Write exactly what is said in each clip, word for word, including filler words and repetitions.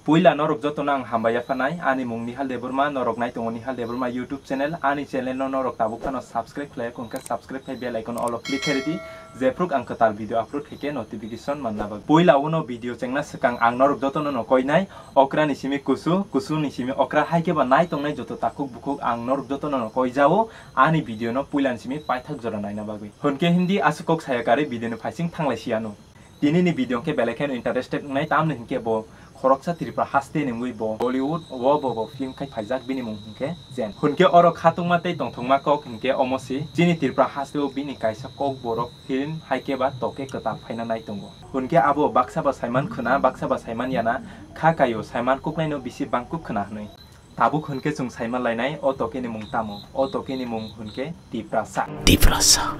Puila norok jotono ang hambai yapharnai, ani mung Nihal Debbarma, norok nai tongo Nihal Debbarma YouTube channel, ani channel no norok tabuk phano subscribe khlai ya, hwnkhe subscribe khai bell icon all o click khai ridi, jephru ang kwtal video upload khaikhe notification manna bagwi. Puila uno video chengna swkang ang norok jotono no koinai, okra ni simi kusu, kusu ni simi okra, hai khe ba nai tongnai joto takhuk bukhuk ang norok jotono no koijao, ani video no puila ni simi paithak jora naina bagwi. Hwnkhe hindi aswk kok saya karwi video no phaising thanglai siyano. Tini ni video hwnkhe belai kheno interested wngnai, tamni hwnkhe bo khoroksa Tripura haste ni wngwi bo Bollywood o bo bo film khai phaijak, bini mung hwnkhe Jen. Hwnkhe oro khatungma tei tongthokma kok hwnkhe omo si, chini Tripura haste o bini kaisa kokborok film hai khe ba Toke kwtal phaina nai tongo. Hwnkhe abo baksa ba saiman khwna, baksa ba saiman yana, kha kaio saiman kuknaino bisi bangkuk khwna hwnwi. Tabuk hwnkhe chwng saiman lainai o Toke ni mung tamo? O Toke ni mung hwnkhe Tiprasa. Tiprasa.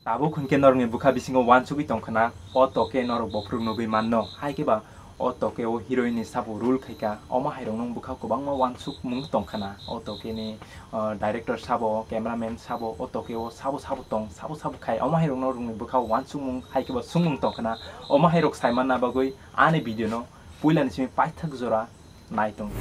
Tabuk hwnkhe norokni bwkha bisingo uansugwi tongkhwna, o Toke norok bophuru nugwi manno, hai khe ba o Toke o heroine ni sabo role khaikha, omo hairokno bwkha kwbangma uansukmung tongkhwna, o Toke ni, ah, director sabo, cameraman sabo, o Toke o sabo sabo tong, sabo sabo khai, omo hairokno norokni bwkha uansukmung hai khe ba sungmung tongkhwna, omo hairok saimanna bagwi ani video no puila ni simi paithak jora nai tong.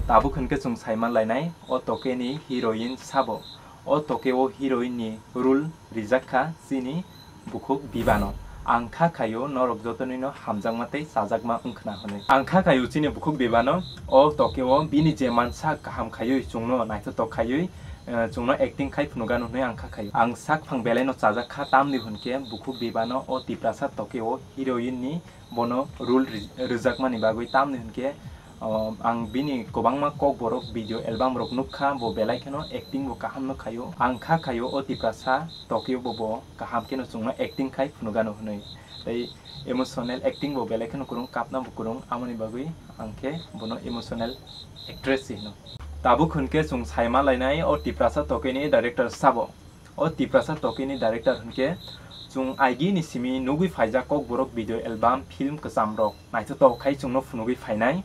Tabuk hwnkhe chwng saiman lainai o Toke ni heroine sabo. O Toke o heroine ni role rijak kha chini bukhuk Bibano. Ang kha khaio norok jotonino hamjakma tei chajakma wngkhwna hwnwi. Ang kha khaio chini bukhuk Bibano o Toke o bini je mansa kaham khaiwi chwngno naithotok khaiwi, eh, chwngno acting khai phunukgano hwnwi ang kha khaio. Ang sakphang belaino chajak kha, tamni hwnkhe bukhuk Bibano o Tiprasa Toke o heroine ni bono role ri-, rwjakmani bagwi, tamni hwnkhe, o, ang bini kwbangma kokborok video album rok nukha, bo belai kheno acting bo kaham no khaio. Ang kha khaio o Tiprasa Toke o bo, bo kaham kheno chwngno acting khai phunukgano hwnwi. Tei emotional acting bo belai kheno kwrwng, kapna bo kwrwng, amoni bagwi ang khe bono emotional actress se hino. Tabuk hwnkhe chwng saima lainai o Tiprasa Toke ni director sabo. O Tiprasa Toke ni director hwnkhe chwng aigi ni simi nugwi phaijak kokborok video album, film kwcham rok naithotok khai chwngno phunugwi phainai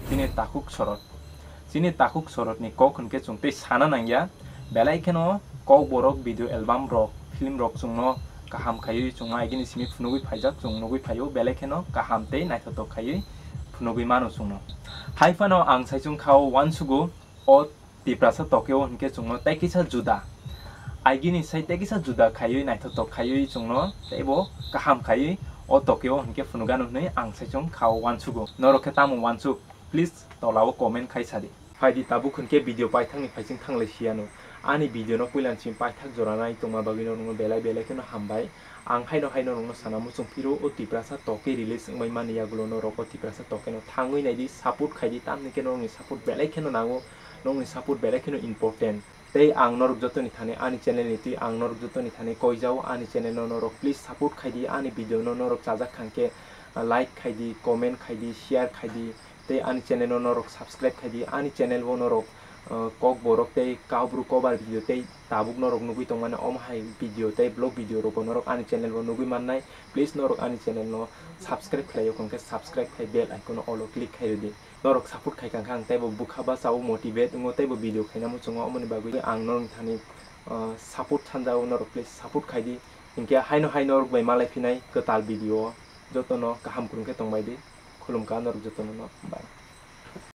chini takhuk Sorot. Chini takhuk Sorot ni kok hwnkhe chwng tei sana nangya, belai kheno kokborok video album rok, film rok chwngno kaham khaiwi chwngno aigi ni simi phunugwi phaijak, chwng nugwi phaio belai kheno kaham tei naithotok khaiwi phunugwi mano chwngno. Hai phano ang saichung kha o uansugo, o Tiprasa Toke o hwnkhe chwngno tei kisa juda, aigini sai tei kisa juda khaiwi naithotok khaiwi chwngno teibo kaham khaiwi o Toke o hwnkhe phunukgano hwnwi ang saichung kha o uansugo. Norok khe tamo uansuk? Please tola o comment khai sadi. Phaidi tabuk hwnkhe video paithakni phaising thanglai siyano. Ani video no puila ni simi paithak jora nai tongma bagwi norokno belai belai kheno hambai. Ang haino haino norokno sana muchung phiro o Tiprasa Toke release wngbai mani yagulo norok o Tiprasa Toke no thangwi naidi, support khaidi, tamni khe norokni support belai kheno nango, norokni support belai kheno important. Tei ang norok jotoni thani ani channel ni twi ang norok jotoni thani koijao, ani channel no norok please support khaidi, ani video no norok chajak khangkhe, ah, like khaidi, comment khaidi, share khaidi, tei ani channel no norok subscribe khaidi, ani channel o norok, ah, kokborok tei kaubru kobar video tei tabuk norok nugwi tongmani omo hai video tei vlog video rok bo norok ani channel o nugwi mannai. Please norok ani channel no subscribe khlai o, hwnkhe subscribe khai bell icon o all o click khai rwdi. Norok support khai kha khe ang teibo bwkha bachao motivate wngo, teibo video khaina muchungo, omoni bagwi ang norokni thani, ah, support sanjao, norok please support khaidi. Hinkhe haino hai norok bai malai phinai kwtal video o. Jotono kaham kwrwng khe tongbai di. Khulumkha norok jotono no. Bye.